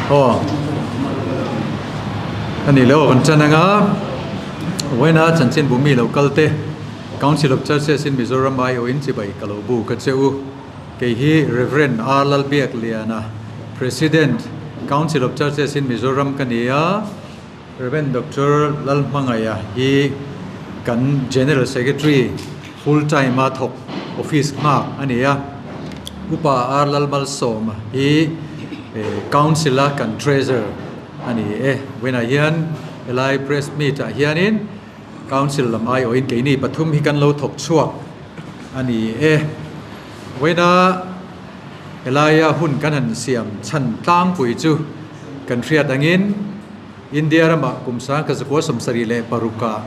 Aw a ni lo kan chan anga vawiina chanchin bumi lo kal te Council of Churches in Mizoram aiawhin chibai ka lo bu ka che u. Kei hi Rev. R. Lalbiakliana, President, Council of Churches in Mizoram ka ni a, Rev. Doctor Lalhmangaia hi kan General Secretary full time a thawk office nghak a ni a, Upa R. Lalmalsawma hi Council a kan Treasurer a ni e. Vawiinah hian helai Press Meet ah hianin Council lam aiawhin keini pathum hi kan lo thawk chhuak a ni e. Vawiina helaia hun kan han siam chhan tlangpui chu kan hriat angin India ramah kum sang ka zakua 76ah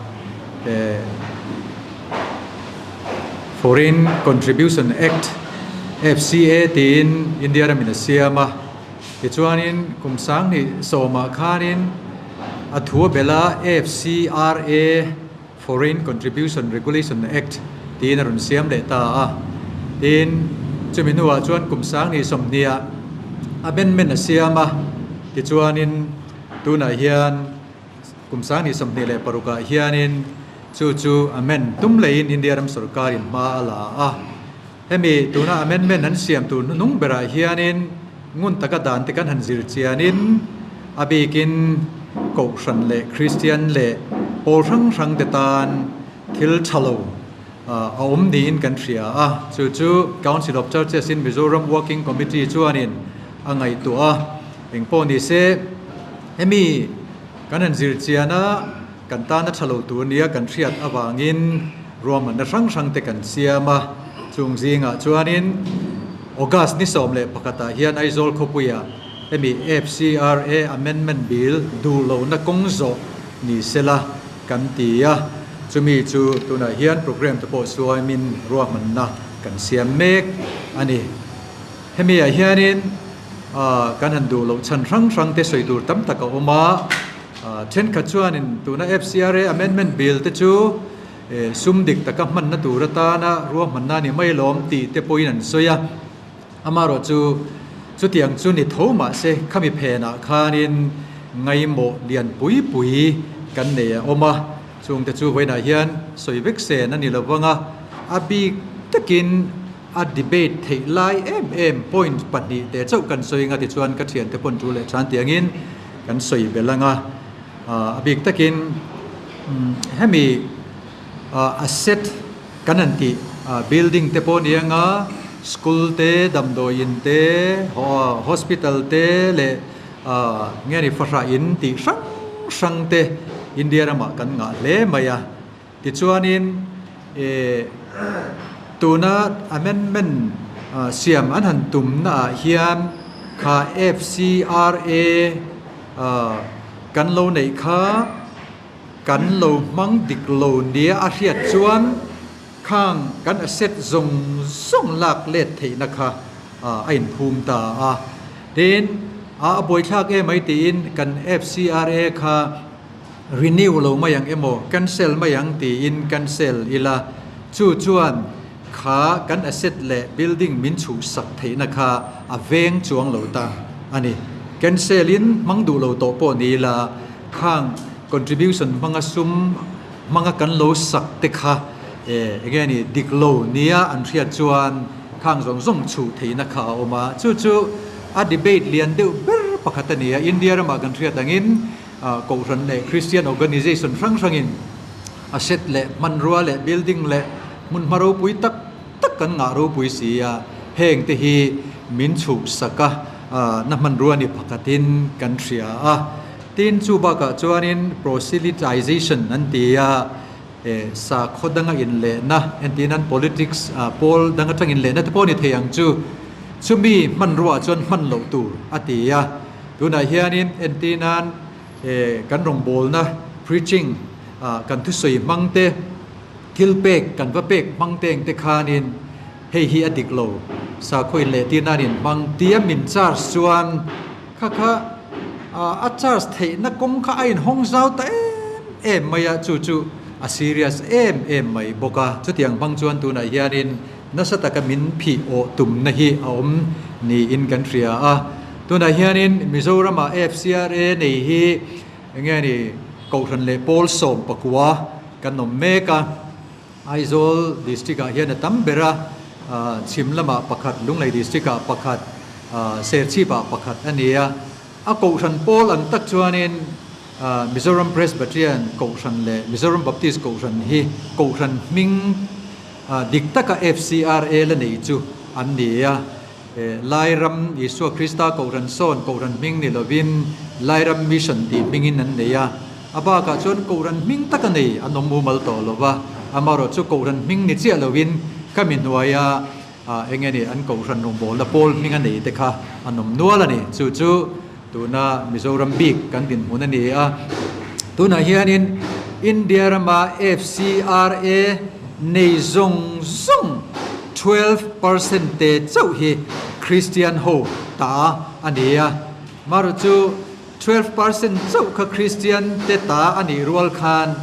Foreign Contribution Act, FCA, tiin India ramin a siam a. Tichuanin kum 2010ah khanin a thu a belh a, FCRA, Foreign Contribution Regulation Act, tiin a rawn siam leh ta a. Tin, chumi hnuah chuan kum 2020ah amendment a siam a, tichuanin tunah hian kum 2026ah hianin chu chu amend tum leiin India ram sorkarin hma a la a. Hemi tuna amendment an siam tur hnuhnung berah hianin ngun taka dan te kan han zir chianin a bikin Kohhran leh Kristian leh pawl hrang hrang te tan thil tha lo a awm niin kan hria a. Chu chu Council of Churches in Mizoram Working Committee chuanin a ngaihtuah a. Engpawh ni se hemi kan han zir chiana kan tana tha lo tur nia kan hriat avangin Ruahmanna hrang hrang te kan siam a, chung zingah chuanin August ni 11 ah hian Aizawl khawpuiah hemi FCRA Amendment Bill duh lohna kawng zawh ni sela kan ti a, chumi chu tunah hian programme te pawh suaimin ruahmanna kan siam mek a ni. Hemi ah hianin kan han duh loh chhan hrang hrang te sawi tur tam tak a awm a, thenkhat chuanin tuna FCRA Amendment Bill te chu Sum dik taka hmanna tur atana ruahmanna a ni mai lawm tih te pawhin an sawi a. Amaherawh chu chutiang chu ni tho mah se khami phenah khanin ngaimawh lian pui pui kan nei a awm a. Chungte chu vawiinah hian sawi vek sen a ni lo vang a, a bik takin a debate theih lai em em point pahnih te chauh kan sawi anga tichuan ka thiante pawn tu leh than tiangin kan sawi belh ang a. A bik takin hemi asset kan han tih building te pawh ni anga school te, damdawi in te, hospital te leh nge ni fahrah in tih hrang hrang te India ramah kan ngah hle mai a. Tichuanin tuna amendment siam an han tumna ah hian kha FCRA kan lo neih kha kan lo hmang dik lo nia a hriat chuan khang kan asset zawng zawng lak let theihna kha a inphum ta a. Tin, a buaithlak em mai tiin kan FCRA kha renew lo mai ang emaw cancel mai ang tiin cancel ila chu chuan kha kan asset leh building min chhuhsak theihna kha a veng chuang lo ta a ni. Cancel in hmang duh lo tawh pawh ni ila khang contribution hmanga sum hmanga kan lo sak te kha enge ni dik lo nia an hriat chuan khang zawng zawng chhuh theihna kha a awm a. Chu chu a debate lian deuh ber pakhat a ni a, India ramah kan hriat angin Kohhran leh Christian Organization hrang hrangin asset leh hmanrua leh building leh hmunhma ropui tak tak kan ngah ropui si a, heng te hi min chhuhsak a, na hmanrua ni pakhatin kan hria a. Tin, chu bakah chuanin proselytization an ti a, sakhaw danga inlehna, entirnan politics pawl dang atang inlehna te pawh ni thei ang chu, chumi hmanruaah chuan hman loh tur a ti a. Tunah hianin entir nan kan rawngbawlna, preaching, kan thusawi hmang te, thil pek kan va pek hmang te engte khanin hei hi a dik lo, sakhaw inlehtir nan in hmang tia min charge chuan kha kha a charge theihna kawng kha a inhawng zau ta em em mai a, chu chu a serious em em mai bawk a. Chutiang hmang chuan tunah hianin nasa taka min phih awh tumna hi a awm niin kan hria a. Tunah hianin Mizorama FCRA nei hi enge ni Kohhran leh Pawl 19 kan awm mek a, Aizawl District ah hian a tam ber a, chhim lamah pakhat, Lunglei District ah pakhat, Serchhip ah pakhat a ni a. A Kohhran pawl ang tak chuanin Mizoram Presbyterian Kohhran leh Mizoram Baptist Kohhran hi Kohhran hming dik taka FCRA la nei chu an ni a. Lairam Isua Krista Kohhran sawn Kohhran hming ni lovin Lairam Mission tih hmingin an nei a. A bakah chuan Kohhran hming taka nei an awm mumal tawh lo va, amaherawh chu Kohhran hming ni chiah lovin ka mi hnuaia eng nge ni an Kohhran rawngbawlna pawl hming a nei te kha an awm nual a ni. Chu chu tuna Mizoram bik kan dinhmun a ni a. Tunah hianin India rama FCRA nei zawng zawng 12% te chauh hi Kristian ho ta a ni a. Maru chu 12% chauh kha Kristian te ta a nih rual khan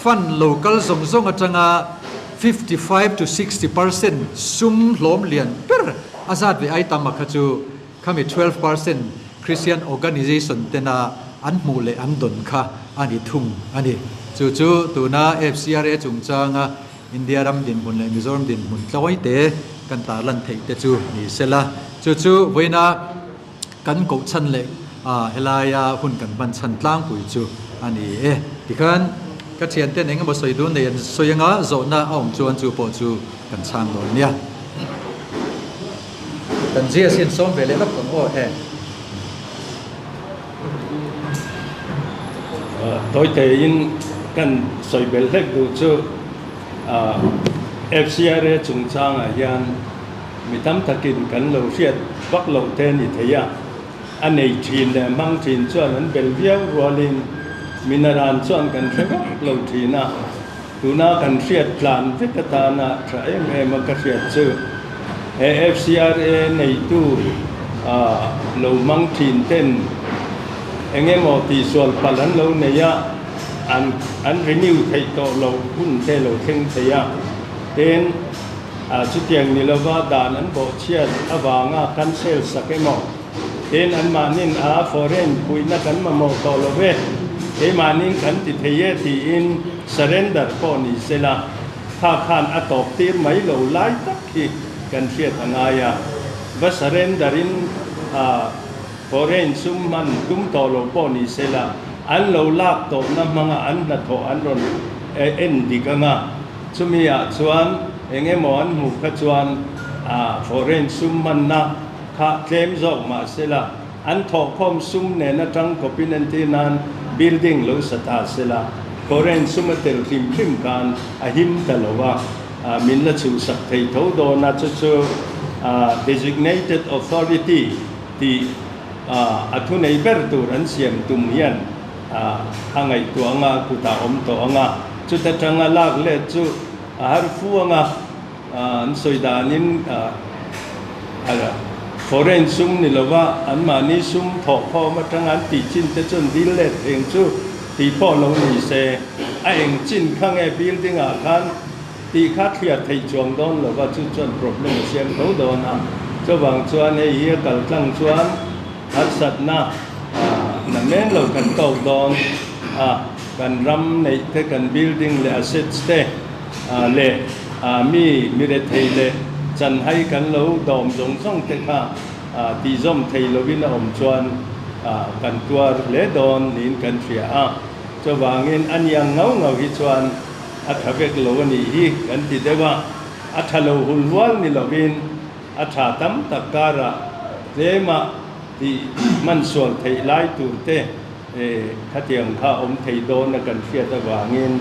fund lo kal zawng zawng atanga 55 to 60% sum hlawm lian ber a zat ve ai tam a kha chu khami 12% Christian organization tena an hmuh leh an dawn kha a ni thung a ni. Chu chu tuna FCRA chungchanga India ram dinhmun leh Mizoram dinhmun tlawi te kan tarlan theih te chu ni sela. Chu chu vawiina kan koh chhan leh helaia hun kan hman chhan tlangpui chu a ni e. Tikhan ka thianten eng emaw sawi dun nei an sawi anga zawhna a awm chuan chu pawh chu kan chhang dawn nia. Kan GS hi an sawm ve leh lawk ang aw e. Tawiteiin kan sawi bel hlek duh chu FCRA chungchangah hian mi tam takin kan lo hriat vak loh te a ni thei a, a nei thin leh hmang thin chuan an bel viau rualin minaran chuan kan hre vak lo thin a. Tuna kan hriat tlan vek atana tha em em a ka hriat chu he FCRA neitu lo hmang thin ten eng emaw tihsual palh an lo nei a, an an renew theih tawh loh hun te lo thleng thei a, tin chutiang ni lova dan an bawhchhiat avanga cancel sak emaw tin anmahnin a foreign puihna kan mamawh tawh lo ve, keimahnin kan ti thei e tiin Surrender pawh ni sela, kha khan a tawp tir mai lo lai tak hi kan hriat a ngai a. Va surrender in foreign sum hman tum tawh lo pawh ni sela, an lo lak tawhna hmanga an hnathawh an rawn en dik anga, chumi ah chuan eng emaw an hmuh kha chuan foreign sum hmanna kha tlem zawk mah sela, An thawhkhawm sum nen atang kawpin entir nan building lo sa ta sela, foreign sum a tel hrim hrim khan a him ta lo a, min la chhuhsak thei tho dawn a, chu chu designated authority tih a thunei ber tur an siam tum hian a ngaihtuah anga kutah awm tawh anga, chuta tanga lak let chu a har fu anga. An sawi danin foreign sum ni lova anmahni sum thawhkhawm atanga an tih chin te chuan dil let eng chu tih pawh lo ni se, a eng chin kha nge building ah khan tih kha thliar theih chuang dawn lova chu chuan problem a siam tho dawn a. Chuvang chuan hei hi a kal tlang chuan harsatna na men lo kan tawk dawn a, kan ram neih te kan building leh assets te, leh mi mi rethei leh chanhai kan lo dawm zawng zawng te kha tihzawm thei lovin a awm chuan kan tuar hle dawn niin kan hria a. Chuvangin a niang ngau ngau hi chuan a tha vek lo a nih hi kan ti deuh a, a tha lo hul hual ni lovin a tha tam tak karah tlema tih hmansual theih lai tur te Khatiang kha awm thei dawn a kan hriat avangin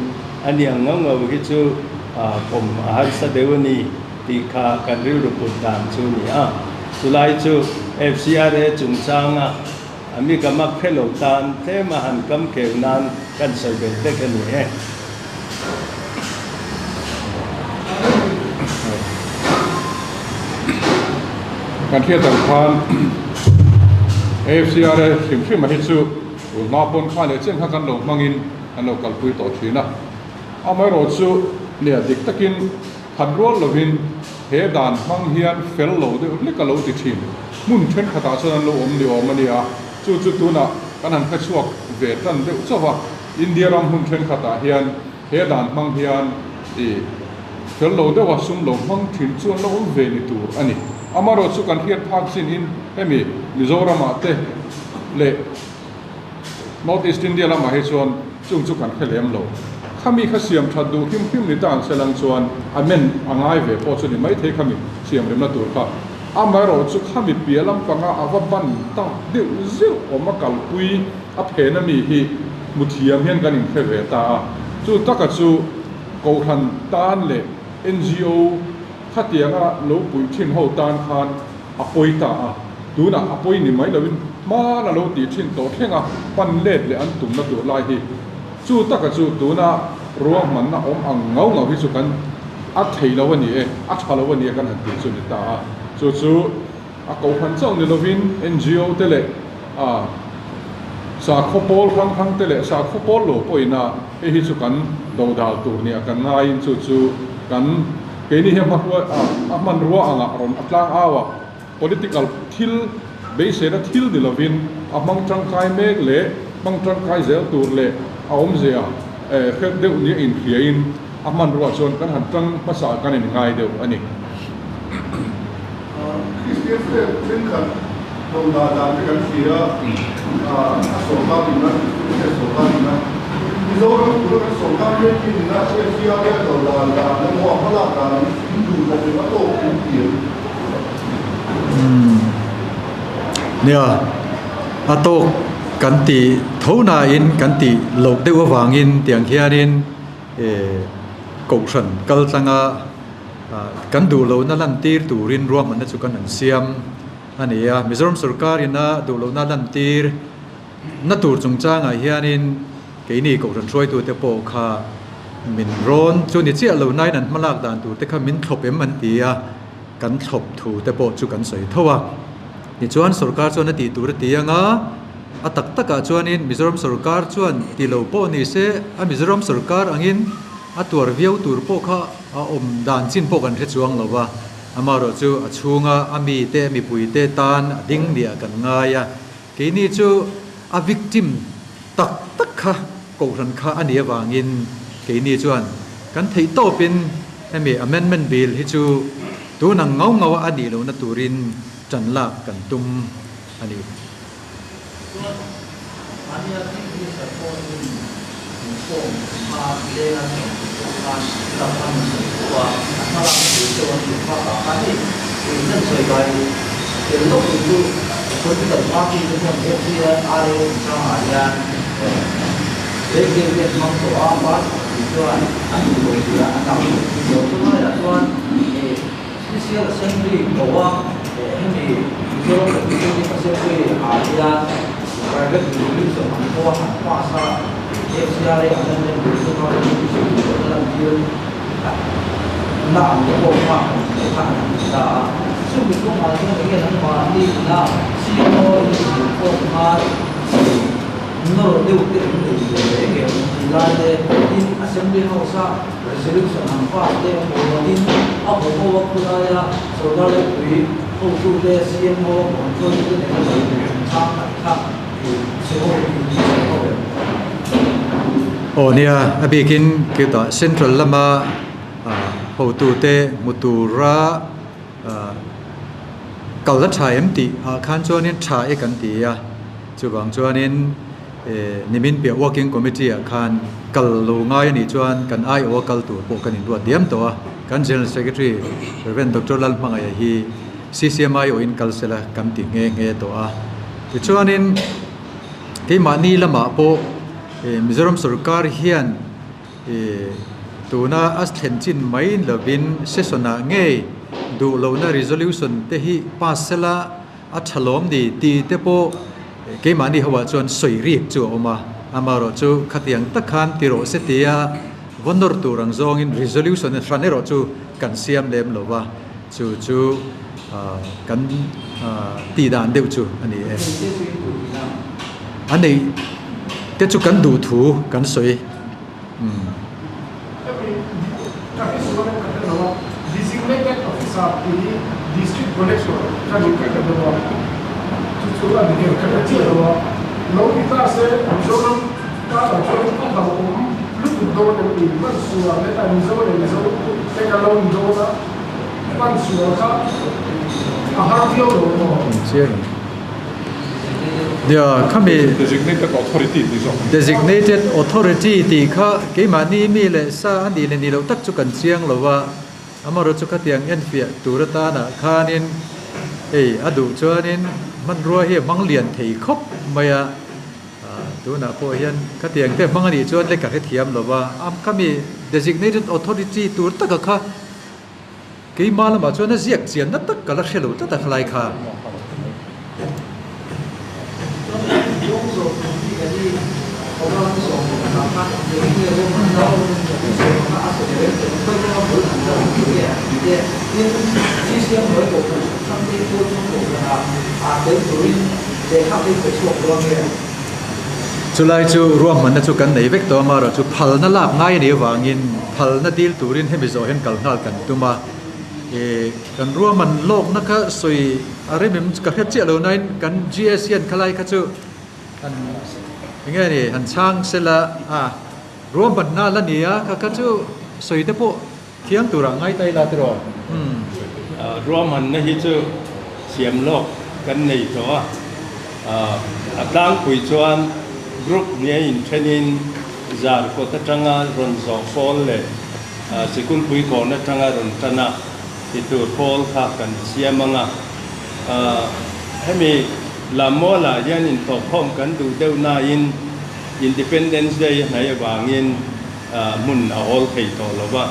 a niang ngau ngau hi chu pawm a harsa deuh a ni tih kha kan rilru put dan chu a ni a. Chulai chu FCRA chungchanga a mi ka mak hre lo tan tlem a han kam keu nan kan sawi belh hlek a ni e. Kan hriat ang khan AFCRA hrim hrim a hi chu tun hma pawn kha leh chen kha kan lo hmangin kan lo kalpui tawh thin a. Amaherawh chu nia dik takin khat rual lovin he dan hmang hian fel lo deuh hlek a lo ti thin. hmun thenkhatah chuan an lo awm ni awm a ni a, chu chu tunah kan han hrechhuak ve tan deuh chauh a, India ram hmun thenkhatah hian he dan hmang hian ih fel lo deuha sum lo hmang thin chu an lo awm ve ni tur a ni. Amaherawhchu kan hriat phak chinin hemi Mizoramah te leh North East India lamah hi chuan chung chu kan hre lem lo. Khami kha siam that duh hrim hrim ni ta ang se lang chuan amend a ngai ve pawh chu ni maithei khami siam remna tur kha. Amaherawh chu khami piah lampanga a va ban tak deuh zeuh awm a kalpui a phen a mi hi hmu thiam hian kan inhre ve ta a. Chu taka chu Kohhran tan leh NGO khatianga lo puih thin ho tan khan a pawi ta a, tunah a pawi ni mai loin hman a lo tih thin tawh thleng a, pan let leh an tumna tur lai hi chu taka chu tuna ruahmanna awm ang ngau ngau hi chu kan a thei lo a ni e, a tha lo a ni e kan han tih chu ni ta a, chu chu a kohhran chauh ni lovin NGO te leh a sakhaw pawl hrang hrang te leh sakhaw pawl lo pawhin a hei hi chu kan dodal tur nia kan ngaiin chu chu kan Keini hi a hmahruai a, a hmanrua angah rawn a tlang au a, political thil beiseina thil ni lovin a hmang tangkai mek leh hmang tangkai zel tur leh a awmzia hrep deuh nia inhriain a hmanrua chuan kan han tang hmasa kan inngai deuh a ni. Kristian state thenkhat rawn dah dan te kan hria a, a sawrkar ina tih chu sawrkar ina Mizoram tuna kan sawrkar mek hi nina FCRA a do dan dan emaw a hmalak dan in duh lo em a tawk in ti em? Nia, a tawk kan tih tho nain kan tih loh deuh avangin tiang hianin Kohhran kal tlanga Kan duh lohna lantir turin ruahmanna chu kan an siam a ni a. Mizoram sorkarin a duh lohna lantir na tur chungchangah hianin keini Kohhran hruaitute pawh kha min rawn chu ni chiah lo nain an hmalak dan turte kha min thlawp em an ti a, kan thlawp thu te pawh chu kan sawi tho a. Tichuan sorkar chuan a tih tur a ti ang a, a tak takah chuanin Mizoram sorkar chuan ti lo pawh ni se a Mizoram sorkar angin a tuar viau tur pawh kha A awm dan chin pawh kan hre chuang lo va, amaherawhchu a chhunga a mite, mipuite tan a ding nia kan ngai a. Keini chu a victim tak tak kha Kohhran kha a nih avangin keini chuan kan theih tawpin hemi amendment bill hi chu tun ang ngau ngau a nih lohna turin tan lak kan tum a ni. Chuan mahnia Chief Minister pawhin inkhawm hma leng an awm tih pawh khan ram an rawn sawi fo a, a hmalak tur deuh an tih bakah khan hei president sawi kai tel lawk tur chu political party te chuan FCRA chungchangah hian lei te an hmang tawh a, party pakhat chuan an duh lo tih a tam lo. Chulaiah chuan Special Assembly ko a, hemi Mizoram Legislative Assembly ah hian Private Resolution ang pawh a han pass a, FCRA Amendment Bill 2026 tih lan tir na ang te pawh kha han tih kha an han ti ta a. Chumi kawngah chuan enge nangmahni ina CMO in inkhawm khan nawr deuh te an nei ve reng em tih lai te tin Assembly House a Resolution ang pass te a hmuh loh in a hmu ho a khulaia sorkar lepui hotute CMO a hmuh ang chuan te nena sawi tur chungchang khat kha i sawi ho in i sawi ho em? Aw nia, a bikin keutah Central lama hotute hmu tura kal la tha em tih ah khan chuanin tha e kan ti a, chuvang chuanin Nimin piah Working Committee ah khan kal lo ngai a nih chuan kan aiawh a kal tur pawh kan inruat diam tawh a, kan General Secretary Rev. Doctor Lalhmangaih hi CCM aiawhin kal sela kan ti nghe nghe tawh a. Tichuanin keimahni lamah pawh Mizoram sorkar hian tuna a thlen chin mai lovin session ah ngei duh lohna resolution te hi pass sela, A tha lawm ni tih te pawh keimahni ho ah chuan sawi rik chu a awm a, amaherawh chu khatiang tak khan ti rawh se tia va nawr tur ang zawngin resolution hran erawh chu kan siam lem lo va, chu chu kan tih dan deuh chu a ni e. A neih te chu kan duh thu kan sawi. Designated Officer tih hi District. Connection kha nih ka hre lo a, chu chu a ni em ka hre chiah lo a, lo ni ta se Mizoram tanah chuan a hlauhawm lutuk dawn em ni? Hman sual leh a Mizo leh Mizo te kan lo ni dawn a, hman sual kha a har viau lo maw? Nia, khami Designated Authority tih zawk a ni. Designated Authority tih kha keimahni mi leh sa a nih leh nih loh tak chu kan chiang lo a, Amarawh chu khatiang enfiah tur atanah khanin hei a duh chuanin hmanrua hi a hmang lian thei khawp mai a, tunah pawh hian khatiang te hmang a nih chuan le ka hrethiam lo va, a khami designated authority tur taka kha keimah lamah chuan a ziak chianna tak ka la hre lo tlat a khalai kha. Chulai chu ruahmanna chu kan nei vek tawh a, amaherawhchu phalna lak ngai a nih avangin phalna dil turin hemi zawh hian kal nghal kan tum a. Kan ruahman lawkna kha sawi a rem em ka hre chiah lo nain kan GS hian khalai kha chu han enge ni han chhang sela a ruahmanna la ni a kha kha chu sawi te pawh thiang turah ngai ta ila tiraw umm. Ruahmanna hi chu siam lawk kan nei tawh a, a tlangpui chuan group nia inthenin zar kawt atanga rawn zawh pawl leh Sikulpui kawn atanga rawn tan a, ti tur pawl kha kan siam ang a. Hemi Lammualah hian intawhkhawm kan duh deuh nain Independence Day a hnai avangin hmun a awl thei tawh lo va.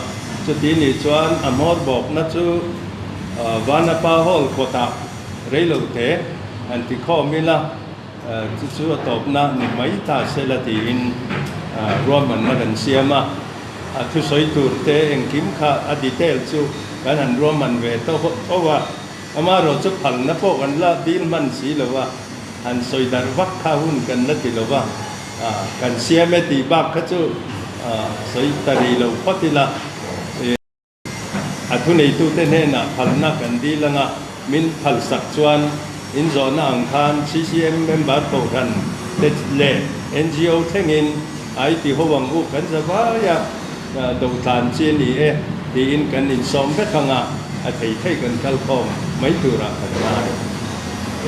Chuti nih chuan a hmawr bawkna chu Vanapa Hall kawtah reilote han tikhawm ila, Chu chu a tawpna ni mai ta se la tiin ruahmanna kan siam a, a thusawi tur te engkim kha a detail chu kan han ruahman ve tho a, amaherawh chu phalna pawh kan la dil hman si lo a, han sawi darh vak kha hun kan la ti lo va, kan siam e tih bak kha chu sawi ta rih lo phawt ila. A thuneitute hnenah phalna kan dil anga min phalsak chuan inzawhna ang khan CCM member kohhran te leh NGO thlengin ai ti ho ang u kan za vai a, do tlan chi a ni e tiin kan insawm vek anga a thei thei kan kal khawm mai turah kan ngai.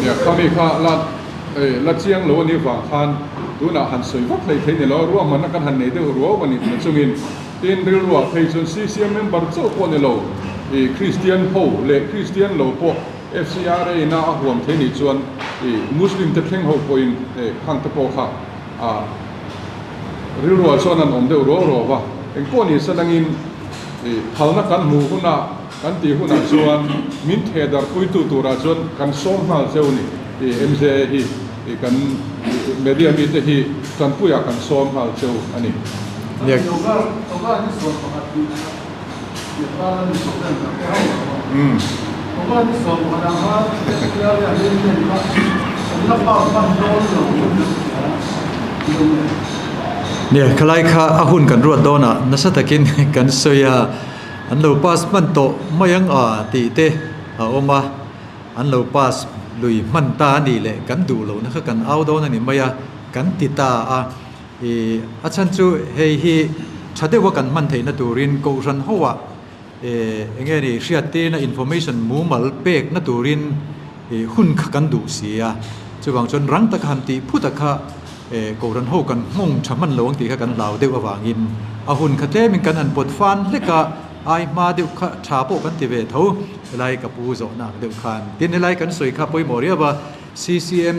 Nia, khami kha la la chiang lo a nih vang khan tunah han sawi vak hlei thei ni lo, ruahmanna kan han nei deuh ruau a nih nachungin. Tin, rilruah phei chuan CCM member chauh pawh ni lo, i Kristian ho leh Kristian lo pawh FCRA ina a huam thei nih chuan i Muslim te thleng ho pawhin khang te pawh kha a rilruah chuan an awm deuh ruau ruau va. Engpawh ni se langin i phalna kan hmuh hunah, kan tih hunah chuan min theh darhpuitu turah chuan kan sawm nghal cheu ni. I MJA hi i kan media mite hi tanpuiah kan sawm nghal cheu a ni. Nia, khalai kha a hun kan ruat dawnah nasa takin kan sawi a, an lo pass hman tawh mai ang a tih te a awm a. An lo pass lui hman ta a nih leh kan duh lohna kha kan au dawn a ni mai a, kan ti ta a. I a chhan chu hei hi tha deuha kan hman theihna turin Kohhran hoah eng nge ni hriattirna information mumal pekna turin hun kha kan duh si a. Chuvang chuan rang taka han tih phut a kha Kohhran ho kan nghawng tha hman lo ang tih kha kan hlau deuh avangin a hun kha tlemin kan han pawt fan hlek a. Ai hma deuh kha tha pawh kan ti ve tho, helai ka pu zawhna ang deuh khan. Tin, helai kan sawi kha pawimawh riau a, CCM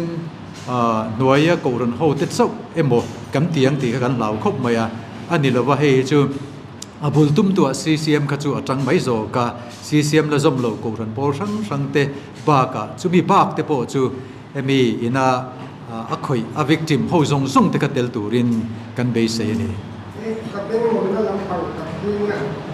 hnuaia Kohhran ho te chauh emaw kan ti ang tih kha kan hlau khawp mai a, a ni lova hei hi chu a bul tum tuah CCM kha chu a tang mai zawk a, CCM la zawm lo Kohhran pawl hrang hrang te bakah chumi bak te pawh chu hemi ina a khawih a victim ho zawng zawng te kha tel turin kan beisei a ni. Ka beng.